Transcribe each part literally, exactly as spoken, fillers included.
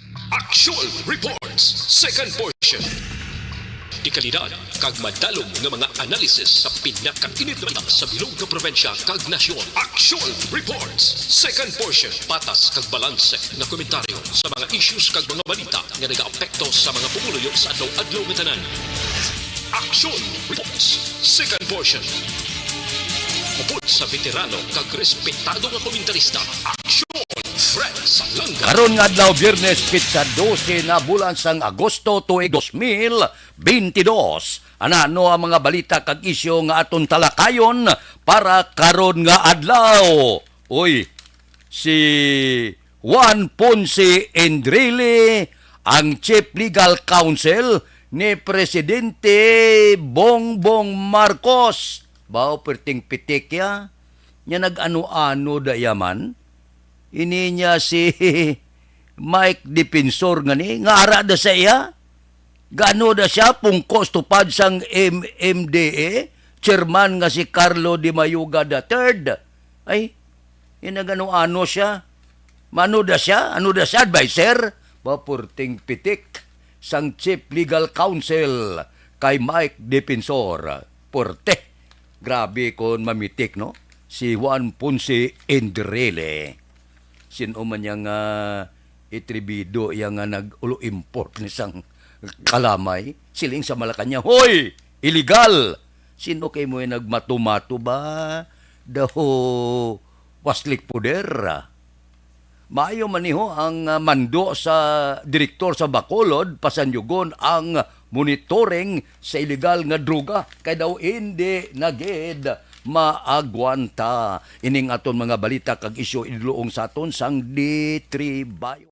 Action Reports, second portion. Dekalidad kag madalom nga mga analysis sa pinakainit nga balita sa bilog nga probinsya kag nasyon. Action Reports, second portion. Patas kag balanse nga komentaryo sa mga issues kag mga balita nga nagaapekto sa mga pumuluyo sa adlaw-adlaw nga tanan. Action Reports, second portion. Upod sa veterano kag respetado nga komentarista, Action Fred Salanga. Karon nga adlaw, Biyernes, pitsa dose na, bulan sang Agosto, tuig dos mil bentidós. Ano ang mga balita kag isyu nga aton talakayon para karon nga adlaw? Uy, si Juan Ponce Enrile, ang Chief Legal Counsel ni Presidente Bongbong Marcos. Baw, perting pitik ya. Nya nag-ano-ano da ya man. Ini niya si Mike Defensor nga ni, nga ara da sa iya. Gano da siya, pungko sa tupad sang M M D A, chairman nga si Carlo de Mayuga the third. Ay, inagano-ano siya. Mano da siya? Ano da siya, adviser? Ba, purting pitik sang Chief Legal Counsel kay Mike Defensor. Purte. Grabe kon mamitik, no? Si Juan Ponce Enrile. Sin-o man niya nga itribido iya nga nag-ulo import ni sang kalamay? Siling sa Malacañang, "Hoy! Illegal!" Sin-o kay mo nagmato-mato ba? Daw waslik poder. Maayo man niho ang, ah, mando sa direktor sa Bacolod, pasanyugon ang monitoring sa iligal nga droga, kay daw indi na gid maagwanta. Ining aton mga balita kag isyu idluong sa aton sang D three Bio.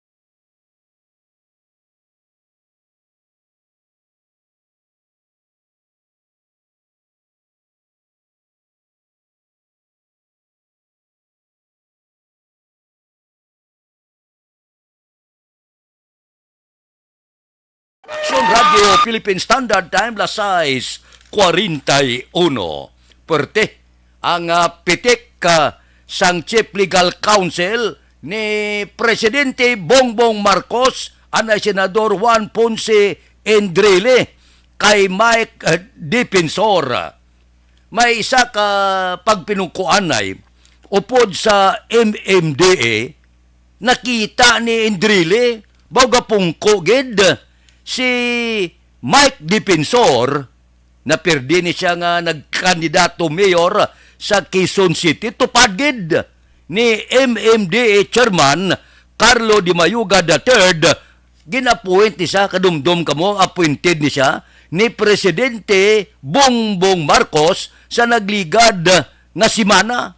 Action Radio Philippine Standard Time, las sais cuarenta y uno. Perte ang, ah, pitik, ah, sang Chief Legal Counsel ni Presidente Bongbong Marcos, anay Senador Juan Ponce Enrile, kay Mike, ah, Defensor. May isa ka pagpinungkuanay upod sa M M D A, nakita ni Enrile, baw gapungko gid si Mike Defensor, napirdi ni siya nga nagkandidato mayor sa Quezon City, tupad gid ni M M D A Chairman Carlo de Mayuga the third, gin-appoint ni siya, kadumdom kamo, appointed ni siya ni Presidente Bongbong Marcos sa nagligad nga semana.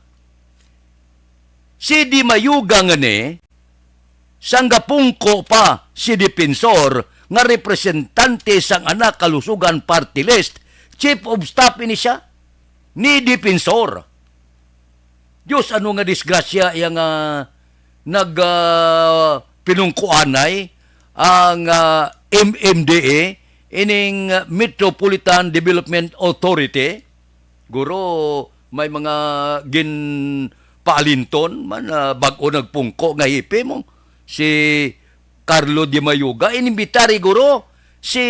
Si Di Mayuga nga ni, sang gapungko pa si Defensor nga representante sang Anak Kalusugan Party List, Chief of Staff ini siya ni Defensor. Diyos, ano nga disgrasya iya nga nag, ah, pinungkuanay ang, ah, M M D A, ining Metropolitan Development Authority. Guro, may mga ginpaalinton man, ah, bag-o nagpungko nga hipi mo. Si Carlo de Mayuga, inimbitar, guro, si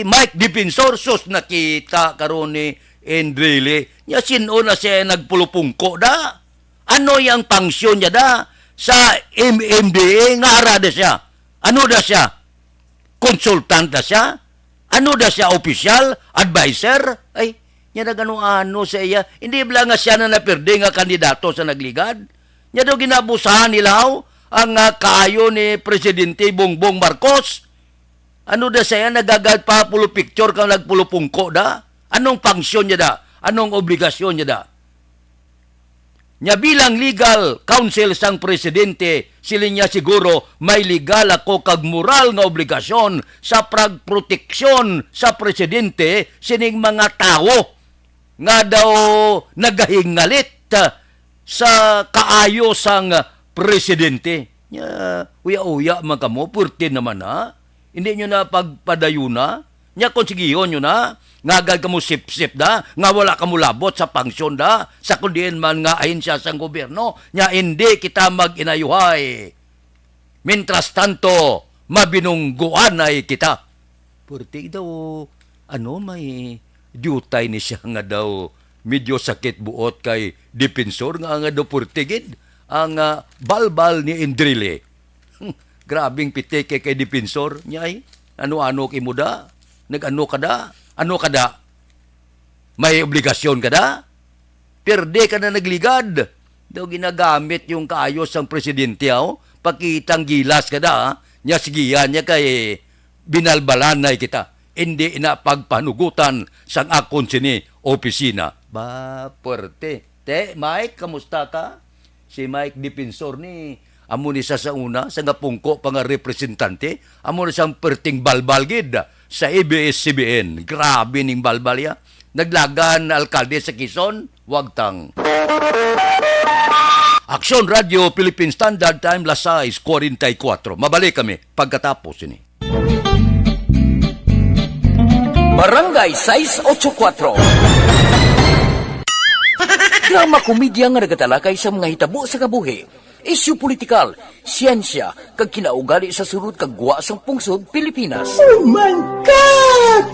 Mike Defensor, sus, nakita karon ni Enrile. Nya, sin-o na siya nagpulupungko da? Ano yang pangsyon niya da sa M M D A nga ara da siya? Ano da siya? Consultant da siya? Ano da siya? Opisyal? Adviser? Ay, nya nagano-ano sa iya. Hindi bala nga siya na napirdi nga kandidato sa nagligad? Nya daw ginabusahan nila, haw, ang, ah, kaayo ni Presidente Bongbong Marcos. Ano da siya, nagagad pa pulo picture kang nagpulupungko da? Anong pangsyon niya da? Anong obligasyon niya da? Nya bilang legal counsel sang presidente, siling niya, "Siguro may legal ako kag moral nga obligasyon sa pagproteksyon sa presidente sining mga tawo nga daw nagahingalit, ah, sa kaayo sang presidente." Nya, uya-uya man kamo, purti naman, ha? Hindi nyo na pagpadayuna? Nya, kung sigihon nyo na, ngagad kamo sipsip da, nga wala kamo labot sa pangsyon da, sa kung diin man nga ahensya sang gobyerno, nya hindi kita mag-inayuhay. Mientras tanto, Mabinungguanay kita. Purti daw, ano, may diutay ni siya nga daw medyo sakit buot kay Dipensor nga, nga daw purti gid ang, ah, balbal ni Indrile. Grabing pitike kay Dipensor niya, ay. Ano-ano kay mo da? Nag-ano ka da? Ano ka da? May obligasyon ka da? Pirde ka na nagligad. Daw ginagamit yung kaayo sang presidente, oh. Pakitang gilas ka da, ah. Nya sigihan niya kay binalbalanay kita. Hindi na pagpanugutan sang akon sini opisina. Ba, puwerte. Te, Mike, kamusta ka? Si Mike Dipensor ni, amo ni sa, sa una, sa nga pungko pa nga representante, amo ni sang perting balbal gid sa A B S C B N. Grabe ning balbal ya. Naglagan alkalde sa Quezon, wagtang. Aksyon Radio Philippine Standard Time, las sais kuwarenta y kuwatro. Mabalik kami pagkatapos ini. Barangay sais ocho kuwatro. Drama komedya nga nagatalakay sa mga hitabo sa kabuhi, isyu politikal, siyensya, kag kinaugali sa sulod kag gwa sang pungsod Pilipinas. Oh my God!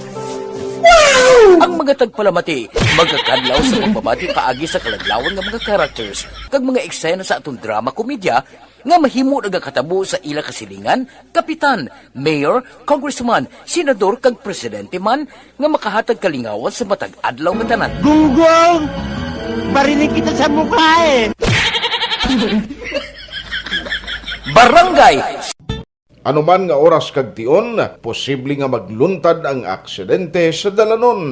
Wow! Ang mga tagpalamati magakadlaw sa pagbabati paagi sa kaladlawan nga mga characters kag mga eksena sa aton drama komedya nga mahimo nagakatabo sa ila kasilingan, kapitan, mayor, congressman, senador, kag presidente man nga makahatag kalingawan sa matag adlaw nga tanan. Gunggong! Barinig kita sa mukha eh! Barangay Anuman nga oras kag tion, posible nga magluntad ang aksidente sa dalanon.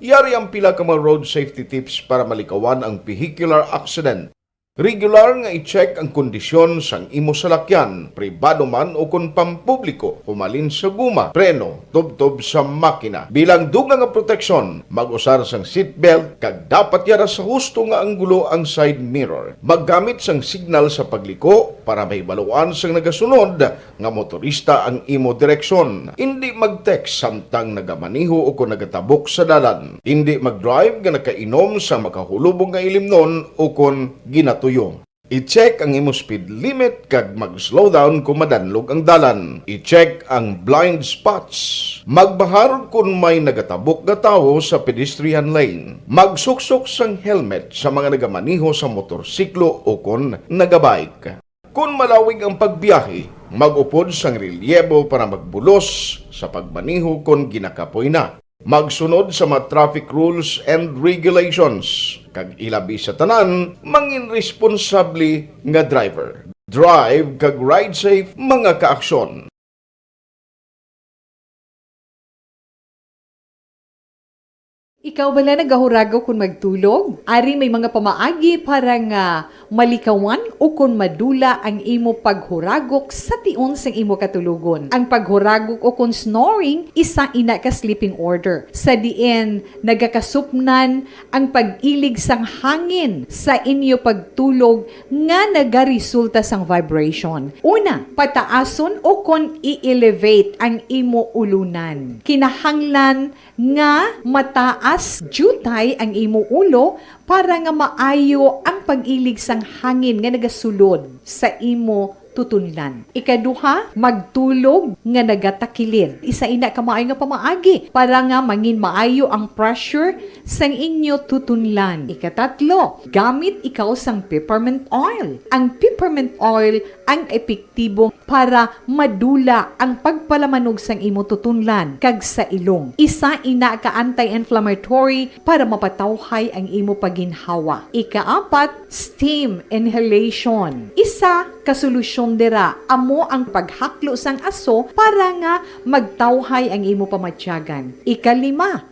Yari ang pila ka mga road safety tips para malikawan ang vehicular accident. Regular nga i-check ang kondisyon sang imo salakyan, pribado man o kon pampubliko, humalin sa guma, preno, tubtob sa makina. Bilang dugang nga proteksyon, mag-usar sang seatbelt kag dapat yara sa husto nga anggulo ang side mirror. Maggamit sang signal sa pagliko para mahibaluan sang nagasunod nga motorista ang imo direksyon. Indi mag-text samtang nagamaneho o kon nagatabok sa dalan. Indi mag-drive nga nakainom sang makahulubong nga ilimnon o kon ginatuyo. I-check ang imo speed limit kag mag-slow down kon madanlog ang dalan. I-check ang blind spots. Magbahar kon may nagatabok nga tawo sa pedestrian lane. Magsuksok sang helmet sa mga nagamaneho sa motorsiklo o kon nagabike. Kon malawig ang pagbiyahe, mag-upod sang relyebo para magbulos sa pagmaneho kon ginakapoy na. Magsunod sa mga traffic rules and regulations, kag ilabi sa tanan, mangin responsable nga driver. Drive kag ride safe, mga kaaksyon. Ikaw bala nagahuragok kon magtulog? Ari may mga pamaagi para nga malikawan o kon madula ang imo paghuragok sa tion sang imo katulogon. Ang paghuragok o kon snoring, isa ina ka sleeping order, sa diin nagakasupnan ang pag-ilig sang hangin sa inyo pagtulog nga nagaresulta sang vibration. Una, pataason o kon i-elevate ang imo ulunan. Kinahanglan nga mataas diutay ang imo ulo para nga maayo ang pag-ilig sang hangin nga nagasulod sa imo tutunlan. Ikaduha, magtulog nga nagatakilid. Isa ina ka maayo nga pamaagi para nga mangin maayo ang pressure sang inyo tutunlan. Ikatatlo, gamit ikaw sang peppermint oil. Ang peppermint oil ang epektibo para madula ang pagpalamanog sang imo tutunlan kag sa ilong. Isa ina ka anti-inflammatory para mapatawhay ang imo paginhawa. Ikaapat, steam inhalation. Isa ka solusyon dira amo ang paghaklo sang aso para nga magtawhay ang imo pamatyagan. Ikalima,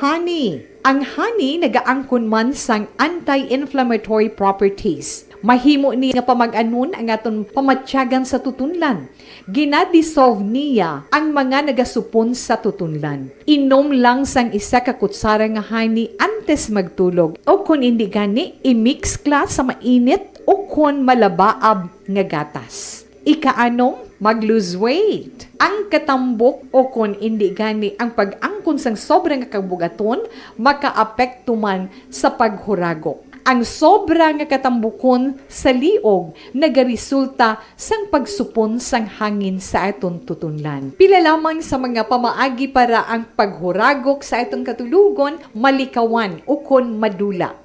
honey. Ang honey nagaangkon man sang anti-inflammatory properties. Mahimo ni nga pamag-anon ang aton pamatyagan sa tutunlan. Gina-dissolve niya ang mga nagasupon sa tutunlan. Inom lang sang isa ka kutsara nga honey antes magtulog, o kon indi gani, i-mix kla sa mainit o kon malabaab nga gatas. Ikaanom, mag-lose weight. Ang katambok o kon indi gani ang pag-angkon sang sobra nga kabugaton makaapekto man sa paghuragok. Ang sobra nga katambukon sa liog nagaresulta sang pagsupon sang hangin sa aton tutunlan. Pila lamang sa mga pamaagi para ang paghuragok sa aton katulogon malikawan ukon madula.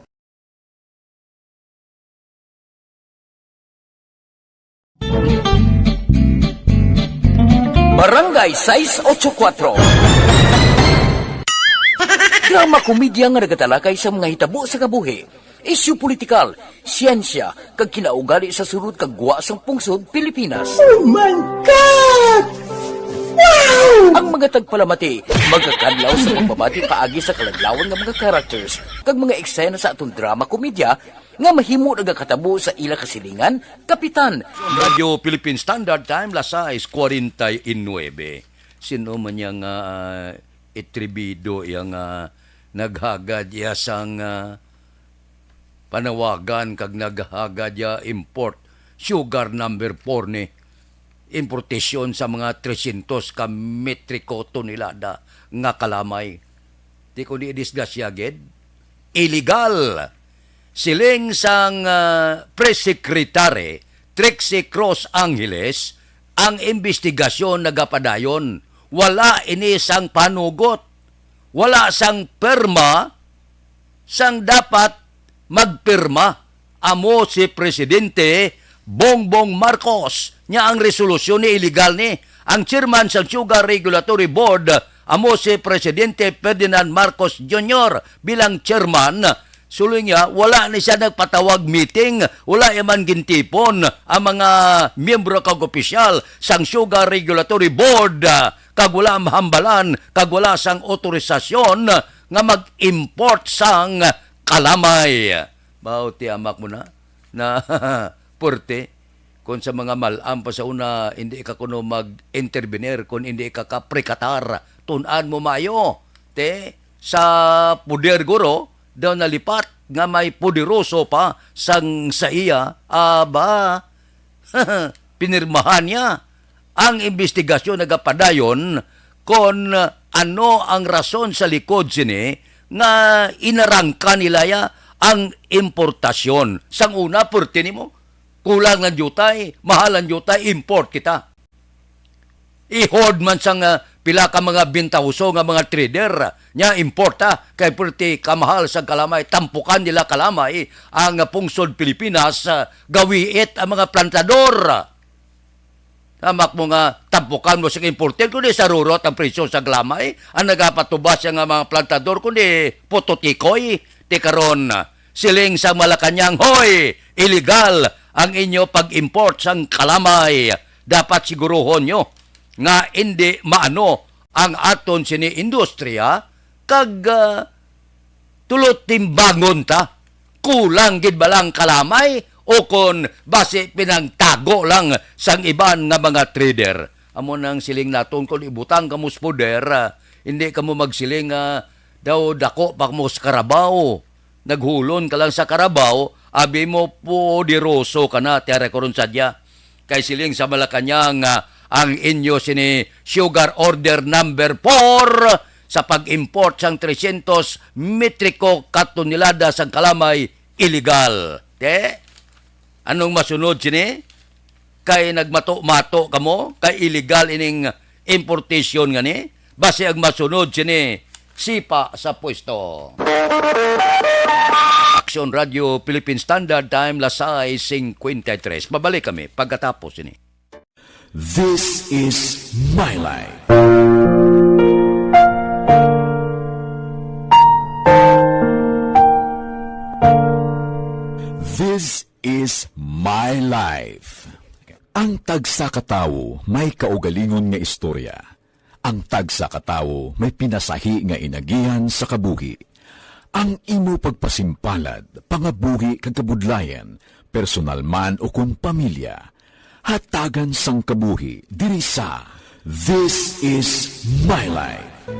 Barangay sais ocho kuatro. Drama komedya nga nagatalakay sa mga hitabo sa kabuhi, isyu politikal, siyensya, kag kinaugali sa sulod kag gwa sang pungsod Pilipinas. Oh my God! Wow! Ang mga tagpalamati magakadlaw sa pagbabati paagi sa kaladlawan nga mga characters kag mga eksena sa aton drama komedya nga mahimo nagakatabo sa ila kasilingan, Kapitan. Radyo Philippine Standard Time, las sais cuarenta y nueve. Sino man niya nga, ah, atrebido iya nga naghagad iya sang, ah, panawagan kag naghagad iya import sugar number four ni importasyon sa mga trescientos ka metriko tonelada nga kalamay. Di ko di disgrasya gid. Illegal. Siling sang, ah, Press Secretary Trixie Cross Angeles, ang imbestigasyon nagapadayon. Wala ini sang panugot. Wala sang perma sang dapat magpirma. Amo si Presidente Bongbong Marcos. Nya ang resolusyon ni illegal ni. Ang chairman sang Sugar Regulatory Board, amo si Presidente Ferdinand Marcos Junior bilang chairman. Suloy niya, wala ni siya nagpatawag meeting, wala iya man gintipon ang mga miyembro kag opisyal sang Sugar Regulatory Board, kag wala mahambalan, kag wala sang otorisasyon nga mag-import sang kalamay. Mao ti amak mo na, na puwerte. Kon sa mga mal-am pa sa una, hindi ka kuno mag-intervenir, kon hindi ka kaprikatar, tun-an mo maayo. Te, sa puder guro, daw nalipat nga may poderoso pa sang sa iya, aba, pinirmahan niya. Ang imbestigasyon nagapadayon kon ano ang rason sa likod sini nga inarangka nila ya ang importasyon. Sang una, perti nimo, kulang lang diutay, mahal lang diutay, import kita. I-hoard man sang, ah, pila ka mga bintahoso nga mga trader, nya import, ah, kay perti kamahal sa kalamay, tampukan nila kalamay ang, ah, pungsod Pilipinas, ah, gawiit ang mga plantador. Hamak mo nga tampukan mo sing importer, kundi sarurot ang presyo sa glamay, ang nagapatubas siya nga mga plantador, kundi putotikoy. Ti karon, siling sa Malacañang, "Hoy, illegal ang inyo pag-import sang kalamay. Dapat siguruhon nyo nga indi maano ang aton sini industriya, kag, ah, tulot timbangon ta. Kulang gid ba lang kalamay, o kon basi pinangtago lang sang iban nga mga trader?" Amo nang siling naton, kon ibutang kamo sa poder, ah, hindi kamo magsiling nga daw dako pa kamo sa karabaw. Naghulon ka lang sa karabaw, abi mo, poderoso ka na, ti ara karon sadya. Kay siling sa Malacañang, ah, ang inyo sini Sugar Order Number four sa pag-import sang trescientos metriko ka tonelada sang kalamay illegal. Te? Anong masunod sini? Kay nagmato-mato kamo? Kay illegal ining importation nga ni? Basi ang masunod sini, sipa sa pwesto. Action Radio Philippine Standard Time, las sais cincuenta y tres. Mabalik kami pagkatapos sini. This is My Life. This is My Life. Ang tagsa ka tawo may kaugalingon nga istorya. Ang tagsa ka tawo may pinasahi nga inagihan sa kabuhi. Ang imo pagpasimpalad, pangabuhi kag kabudlayan, personal man o kon pamilya, hatagan sang kabuhi diri sa This is My Life.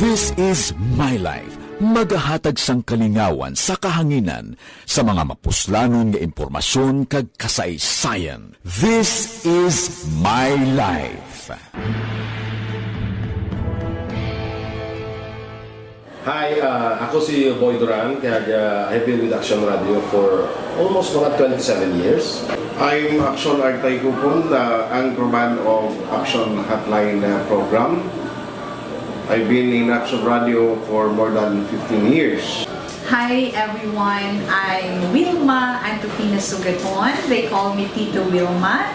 This is My Life, Magahatag sang kalingawan sa kahanginan sa mga mapuslanon nga impormasyon kag kasaysayan. This is My Life. Hi, ah, ako si Boy Duran, kag, ah, I've been with Action Radio for almost mga twenty-seven years. I'm Action Artay Kupon, the anchorman of Action Hotline, uh, program. I've been in Action Radio for more than fifteen years. Hi everyone, I'm Wilma Antupina Sugaton. They call me Tito Wilma.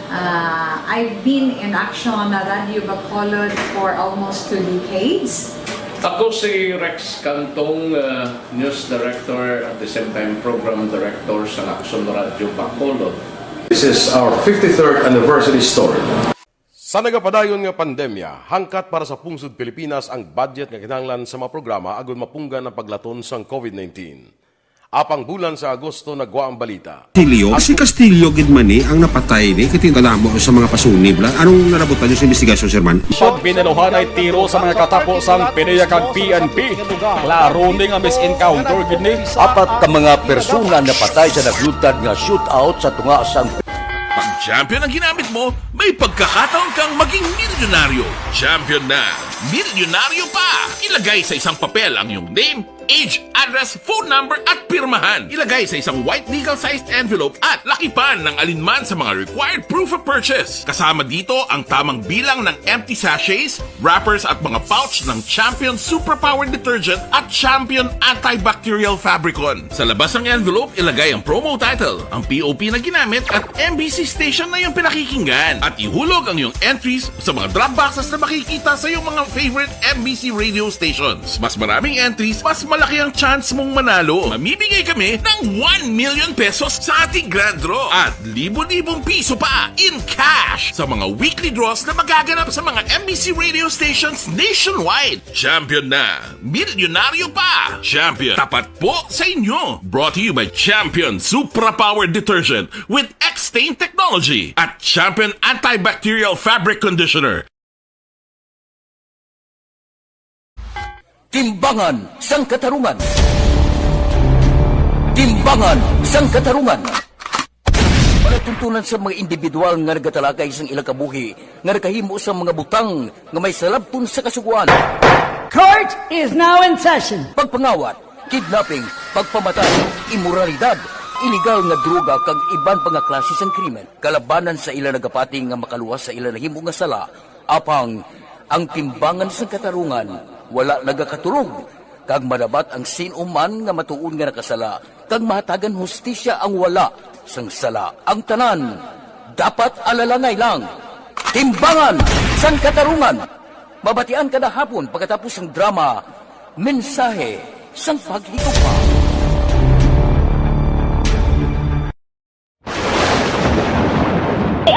Uh, I've been in Action Radio Bacolod for almost two decades. Ako si Rex Cantong, uh, news director at the same time program director sa Action Radio Bacolod. This is our fifty-third anniversary story. Sa nagapadayon nga pandemya, hangkat para sa pungsod Pilipinas ang budget nga kinahanglan sa mga programa agud mapunggan ang paglaton sang covid nineteen. Apang bulan sa Agosto nagwa ang balita. Castillo, si Castillo gid man ni ang napatay ni, kay tingala mo sa mga pasunib la. Anong narabutan niyo sa investigasyon, Sir Man? Pag binaluhanay tiro sa mga katapo sang PDEA kag P N P, klaro ni nga mis-encounter gid ni. Apat ka mga persona napatay sa nagluntad nga shootout sa tunga sang Pag champion ang ginamit mo, may pagkakataon kang maging milyonaryo. Champion na! Milyonaryo pa! Ilagay sa isang papel ang iyong name, age, address, phone number, at pirmahan. Ilagay sa isang white legal-sized envelope at lakipan ng alinman sa mga required proof of purchase. Kasama dito ang tamang bilang ng empty sachets, wrappers, at mga pouch ng Champion Superpower Detergent at Champion Antibacterial Fabricon. Sa labas ng envelope, ilagay ang promo title, ang P O P na ginamit, at M B C station na iyong pinakikinggan. At ihulog ang iyong entries sa mga drop boxes na makikita sa iyong mga favorite M B C radio stations. Mas maraming entries, mas malaki ang chance mong manalo. Mamimigay kami ng one million pesos sa ating grand draw at libo-libong piso pa in cash sa mga weekly draws na magaganap sa mga M B C radio stations nationwide. Champion na! Milyonaryo pa! Champion, tapat po sa inyo! Brought to you by Champion Supra Power Detergent with X-Stain Technology at Champion Antibacterial Fabric Conditioner. Timbangan sang Katarungan. Timbangan sang Katarungan. Palatuntunan sa mga individual nga nagatalakay sang ilang kabuhi nga nakahimo sang mga butang nga may salabton sa Kasugoan. Court is now in session. Pagpangawat, kidnapping, pagpamatay, imoralidad, iligal nga droga, kag iban pa nga klase sang krimen. Kalabanan sa ila nagapati nga makaluwas sa ila nahimo nga sala, apang ang Timbangan sang Katarungan wala nagakatulog, kag madabat ang sin-o man nga matuod nga nakasala, kag mahatagan hustisya ang wala sang sala. Ang tanan dapat alalangay lang. Timbangan sang Katarungan. Mabatian kada hapon pagkatapos sang drama, Mensahe sang Paghigugma.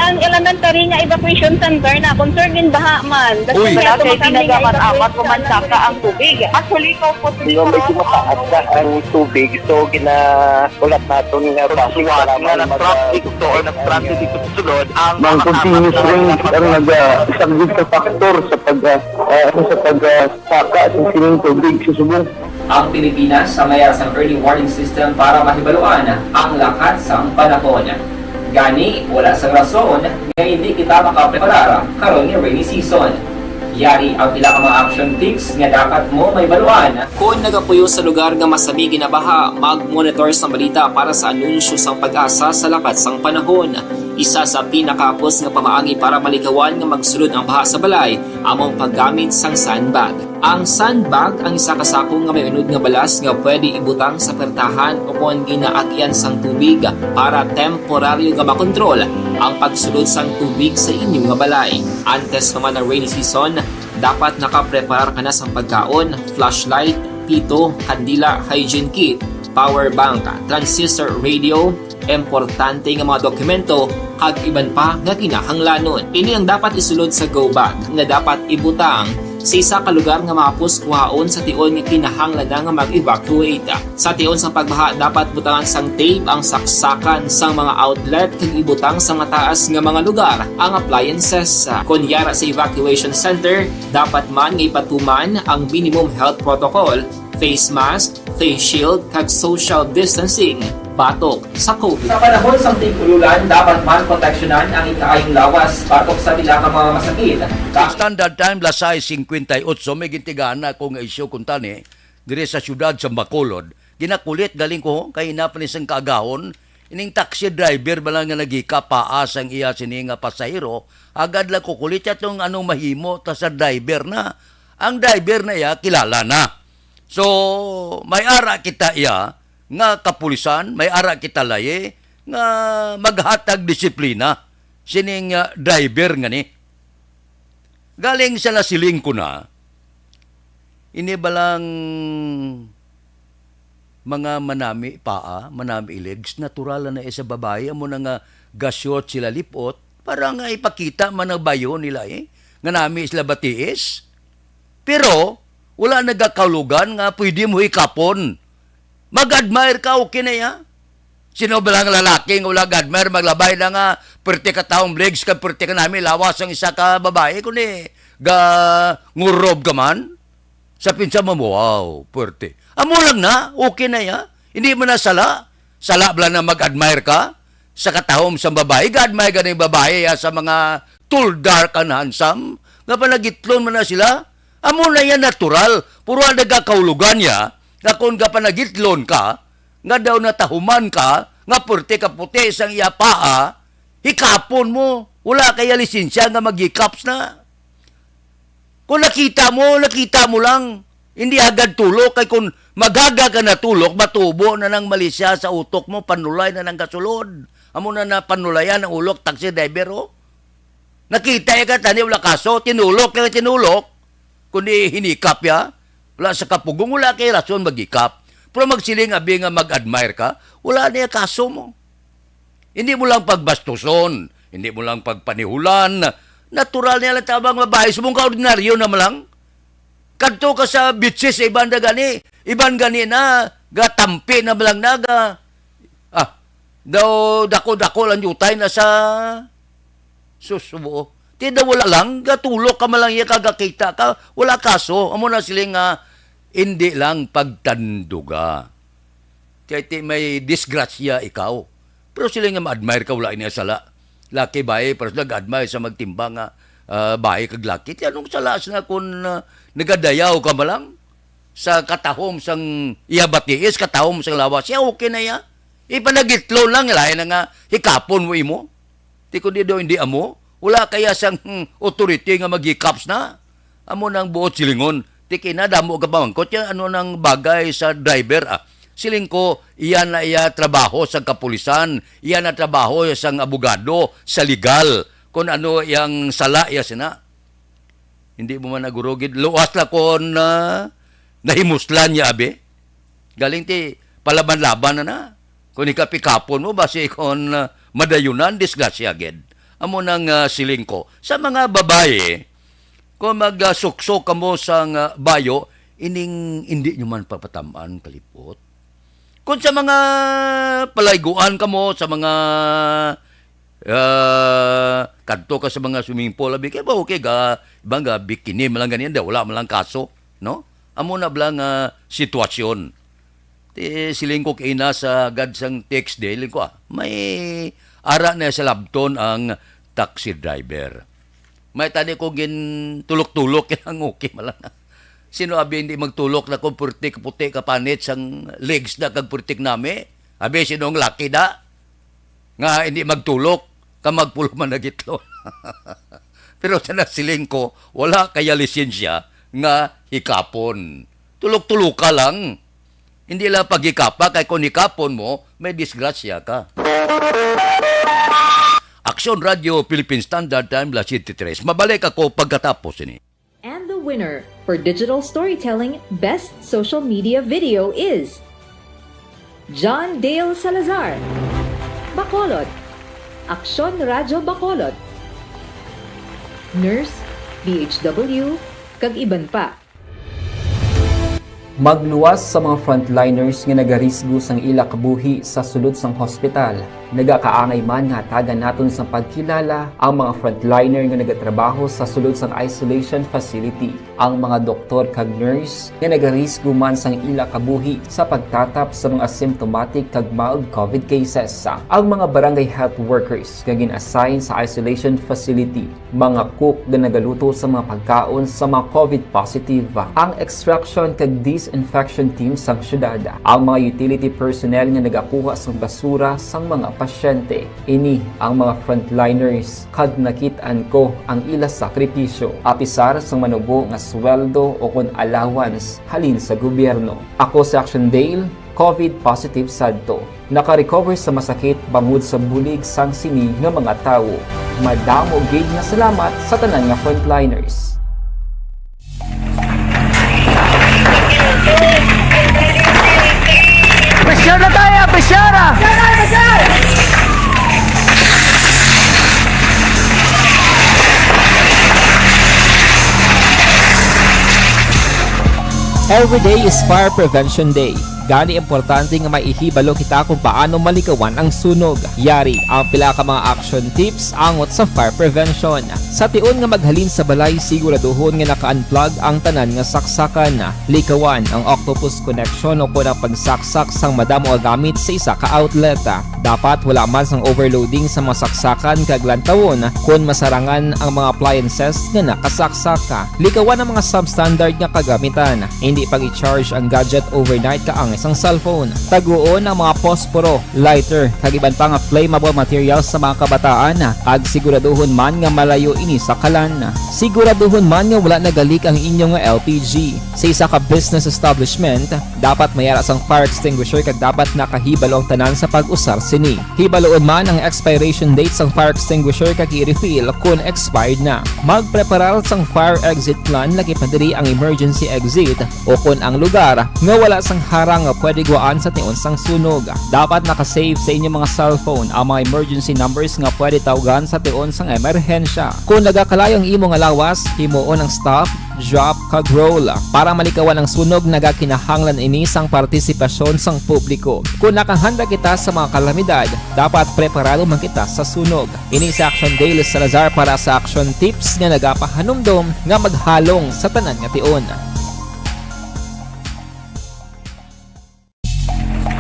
Ang elementary nga evacuation center na concern din baha man. Uy. Wala kay tinaga man amat ko man saka ang tubig. Actually, ko po. Medyo mataas na ang tubig, so ginaulat naton nga basi nga nag-traffic to or nag-transit dito sa sulod ang mga continuous rains ang nagasaglit sa faktor sa pag, ah, ah, sa pag, ah, saka sa sining tubig sa subong. Ang Pilipinas sa mayara sang early warning system para mahibaluan ang lakat sang panahon. Gani, wala sang rason nga hindi kita makapreparar karon nga rainy season. Yari ang pila ka mga action tips nga dapat mo mahibaluan. Kon nagapuyo sa lugar nga masami ginabaha, mag-monitor sang balita para sa anunsyo sang PAGASA sa lakat sang panahon. Isa sa pinakahapos nga pamaagi para malikawan nga magsulod ang baha sa balay amo ang paggamit sang sandbag. Ang sandbag ang isa ka sako nga may unod nga balas nga pwede ibutang sa pertahan o kon ginaagian sang tubig para temporaryo nga makontrol ang pagsulod sang tubig sa inyo nga balay. Antes pa man ang rainy season, dapat nakapreparar ka na sang pagkaon, flashlight, pito, kandila, hygiene kit, power bank, transistor radio, importante nga mga dokumento, kag iban pa nga kinahanglanon. Ini ang dapat isulod sa go bag nga dapat ibutang sa isa ka lugar nga mahapos kuhaon sa tion nga kinahanglan na nga mag-evacuate. Sa tion sang pagbaha, dapat butangan sang tape ang saksakan sang mga outlet kag ibutang sa mataas nga mga lugar ang appliances. Kon yara sa evacuation center, dapat man nga ipatuman ang minimum health protocol face mask, face shield, kag social distancing batok sa COVID. Sa panahon sang tig-ululan, dapat man proteksyonan ang ikaayong lawas batok sa pila ka mga masakit. Standard Time, las sais singkwenta y otso, may gintigaan na ako nga isyu kuntani diri sa siyudad sa Bacolod. Ginakulit galing ko kay ina pa ni sang kaagahon, ining taxi driver ba lang nga nagikapaa sang iya sini nga pasahero, agad lang kukulit siya tong anong mahimo ta sa driver na. Ang driver na iya kilala na. So, may ara kita iya nga kapulisan, may ara kita layi nga maghatag disiplina sining ah, driver nga ni. Galing sa nasiling ko na, ini balang mga manami paa, manami legs, natural na sa babae, amo na nga gasyot sila lipot, para nga ipakita man ang bayo nila eh, nga nami sila batiis. Pero, wala nagakaulugan nga pwede mo hikapon. Mag-admire ka, okay na ya. Sino ba lang lalaki nga wala ga-admire, maglabay na nga, perte ka taong legs, ka perte ka nami, lawas ang isa ka babae, kundi ga ngurob ka man. Sa pinsa mo, wow, perte. Amo lang na, okay na ya. Hindi mo na sala. Sala bala na mag-admire ka sa katahom sa babae. Ga-admire gani babae ya sa mga tall, dark, and handsome. Nga panagitlon man na sila. Amo na yan natural. Puro ang nagkakaulugan niya nga kung gapanagitlon ka, nga daw natahuman ka, nga purti ka puti sang iya paa, hikapon mo. Wala kaya lisensya nga mag-hikaps na. Kung nakita mo, nakita mo lang. Hindi agad tulok, kay kung magaga ka na tulok, matubo na nang malisya sa utok mo, panulay na nang gasulod. Amo na na panulayan ang ulok, taxi driver, oh. Nakita ya ka, tani, wala kaso, tinulok ya, tinulok. Kundi hinikap ya, wala sa kapugong, wala kay rason maghikap. Pero magsiling abi nga mag-admire ka, wala niya kaso mo. Hindi mo lang pagbastuson, hindi mo lang pagpanihulan. Natural niya lang tabang babae, subong ka ordinaryo na lang. Kadto ka sa beaches, iban na gani, iban gani na, gatampi na lang naga. Ah, daw dako-dako lang yutay na sa susubo. Ti daw wala lang, gatulok ka man lang iya, kagakita ka, wala kaso, amo na sila nga, hindi lang pagtanduga. Kay ti may disgrasya ikaw. Pero sila nga ma-admire ka, wala ini sala. Laki, bae, pero sila ga-admire sa magtimbang nga ah, bae kag laki. Ti anong sala sila kung ah, nagadayaw ka man lang sa katahom sang iya batiis, katahom sang lawas? Siya okay na ya. Ipanagitlo lang, lain na nga hikapon mo imo. Ti kundi daw hindi amo, wala kaya sang hmm, authority nga mag-hikaps na. Amo nang buot silingon. Ti kinadamo ka pamangkot yan, ano nang bagay sa driver, ah? Siling ko, iya na iya trabaho sa kapulisan, iya na trabaho sang abogado, sa legal, kung ano yang sala iya sina. Hindi mo man nagurugid. Luwas la kon ah, nahimuslan niya, abi. Galing ti palaban-laban na na. Kung ikapikapon mo, basi kon ah, madayunan, disgrasya gid. Amo nang ah, siling ko. Sa mga babae, kung magsuksok kamo sang ah, bayo, ining hindi nyo man papatam-an kalipot. Kung sa mga palayguan kamo, sa mga ah, kadto ka sa mga swimming pool, abi, kay ba okay ga, ibang ga bikini man lang ganyan, da, wala man lang kaso, no? Amo na bala nga sitwasyon. Ti siling ko kay na sa gad sang text day, ling ko, ah, may ara na sa labton ang taxi driver. May tani ko gin tulok-tulok ang okay man lang. Sino abi hindi magtulok na kung puti ka puti ka panit sang legs na kag puti ka nami? Abi, sino ang laki da? Nga hindi magtulok ka magpulo man nagitlon. Pero sa nasiling ko, wala kaya lisensya nga hikapon. Tulok-tuloka lang. Hindi lang paghikapa kay kung hikapon mo, may disgrasya ka. Aksyon Radio Philippine Standard Time, las siete tres. Mabalik ako pagkatapos ini. And the winner for digital storytelling best social media video is John Dale Salazar, Bacolod, Aksyon Radyo Bacolod, Nurse, B H W, kag iban pa. Magluwas sa mga frontliners nga nagarisgo sang ila kabuhi sa sulod sang hospital. Nagakaangay man nga hatagan naton sang pagkilala ang mga frontliner nga nagatrabaho sa sulod sang isolation facility, ang mga doktor kag nurse nga nagarisgo man sang ila kabuhi sa pagtatap sa mga asymptomatic kag mild COVID cases, ang mga barangay health workers nga gin-assign sa isolation facility, mga cook nga nagaluto sa mga pagkaon sa mga COVID positive, ang extraction kag disinfection team sang syudad, ang mga utility personnel nga nagakuha sang basura sang mga pasyente. Ini ang mga frontliners, kag nakit-an ko ang ila sakripisyo, apisar sang manubo nga sweldo o kon allowance halin sa gobyerno. Ako si Action Dale, COVID positive sadto. Naka-recover sa masakit bangod sa bulig sang sini nga mga tawo. Madamo gid nga salamat sa tanan nga frontliners. Pressure na tayo! Pressure na! Every day is Fire Prevention Day. Gani, importante nga may ihibalo kita kung paano malikawan ang sunog. Yari ang pila ka mga action tips angot sa fire prevention. Sa tion nga maghalin sa balay, siguraduhon nga naka-unplug ang tanan nga saksakan. Likawan ang octopus connection o kon ang pagsaksak sang madamo nga gamit sa isa ka outlet. Dapat wala man sang overloading sa mga saksakan kag lantawon kon masarangan ang mga appliances nga nakasaksak. Likawan ang mga substandard nga kagamitan. Hindi pag-i-charge ang gadget overnight kaangay sang cellphone. Taguon ang mga posporo, lighter, kag iban pa nga flammable materials sa mga kabataan, kag siguraduhon man nga malayo ini sa kalan. Siguraduhon man nga wala nagalik ang inyo nga L P G. Sa isa ka business establishment, dapat may ara sang fire extinguisher kag dapat nakahibalo ang tanan sa pag-usar sini. Hibaluon man ang expiration date sang fire extinguisher kag i-refill kon expired na. Magpreparar sang fire exit plan, lakip na diri ang emergency exit o kon ang lugar nga wala sang harang nga pwede guwaan sa tion sang sunog. Dapat naka-save sa inyo mga cellphone ang mga emergency numbers nga pwede tawgan sa tion sang emerhensya. Kon nagakalayo ang imo nga lawas, himuon ang stop, drop, kag roll. Para malikawan ang sunog, nagakinahanglan ini sang partisipasyon sang publiko. Kon nakahanda kita sa mga kalamidad, dapat preparado man kita sa sunog. Ini si Action Dale Salazar para sa Action Tips nga nagapahanumdom nga maghalong sa tanan nga tion.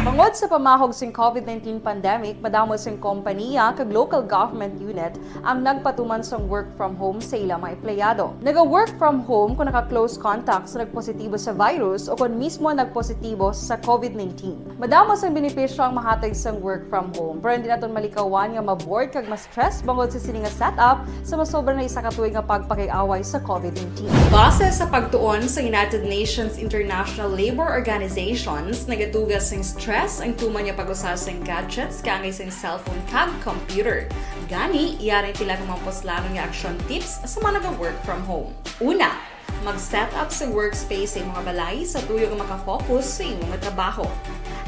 Bangod sa pamahog sing COVID nineteen pandemic, madamo sing kompaniya kag local government unit ang nagpatuman sang work from home sa ila mga empleyado. Naga-work from home kung naka-close contact sa nagpositibo sa virus o kon mismo nagpositibo sa COVID nineteen. Madamo sang benepisyo ang mahatag sang work from home, pero hindi naton malikawan nga ma-bored kag ma-stress bangod sa sini nga setup sa masobra na isa ka tuig nga pagpakig-away sa COVID nineteen. Base sa pagtuon sa United Nations International Labour Organizations, nagaduga sing stress ang tuman nga pag-usa sing gadgets kaangay sing cellphone kag computer. Gani, yari ang pila ka mga puslanon nga action tips sa mga naga-work from home. Una, mag-set up sa workspace sa imong balay sa tuyo nga makafocus sa imong trabaho.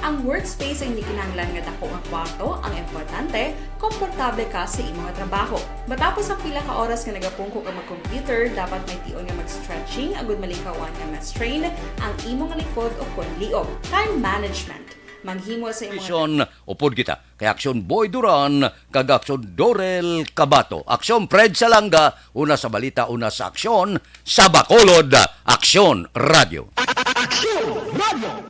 Ang workspace ang hindi kinahanglan nga dako nga kwarto, ang importante, komportable ka sa imong trabaho. Matapos ang pila ka oras nga nagapungko ka mag-computer, dapat may tion nga mag-stretching agud malikawan nga ma-strain ang imong likod o kon liog. Time management. Maghimo sa imong Aksyon, upod kita kay Aksyon Boy Duran kag Aksyon Dorel Cabato. Aksyon Fred Salanga, una sa balita, una sa aksyon, sa Bacolod, Aksyon Radio. Aksyon Radio.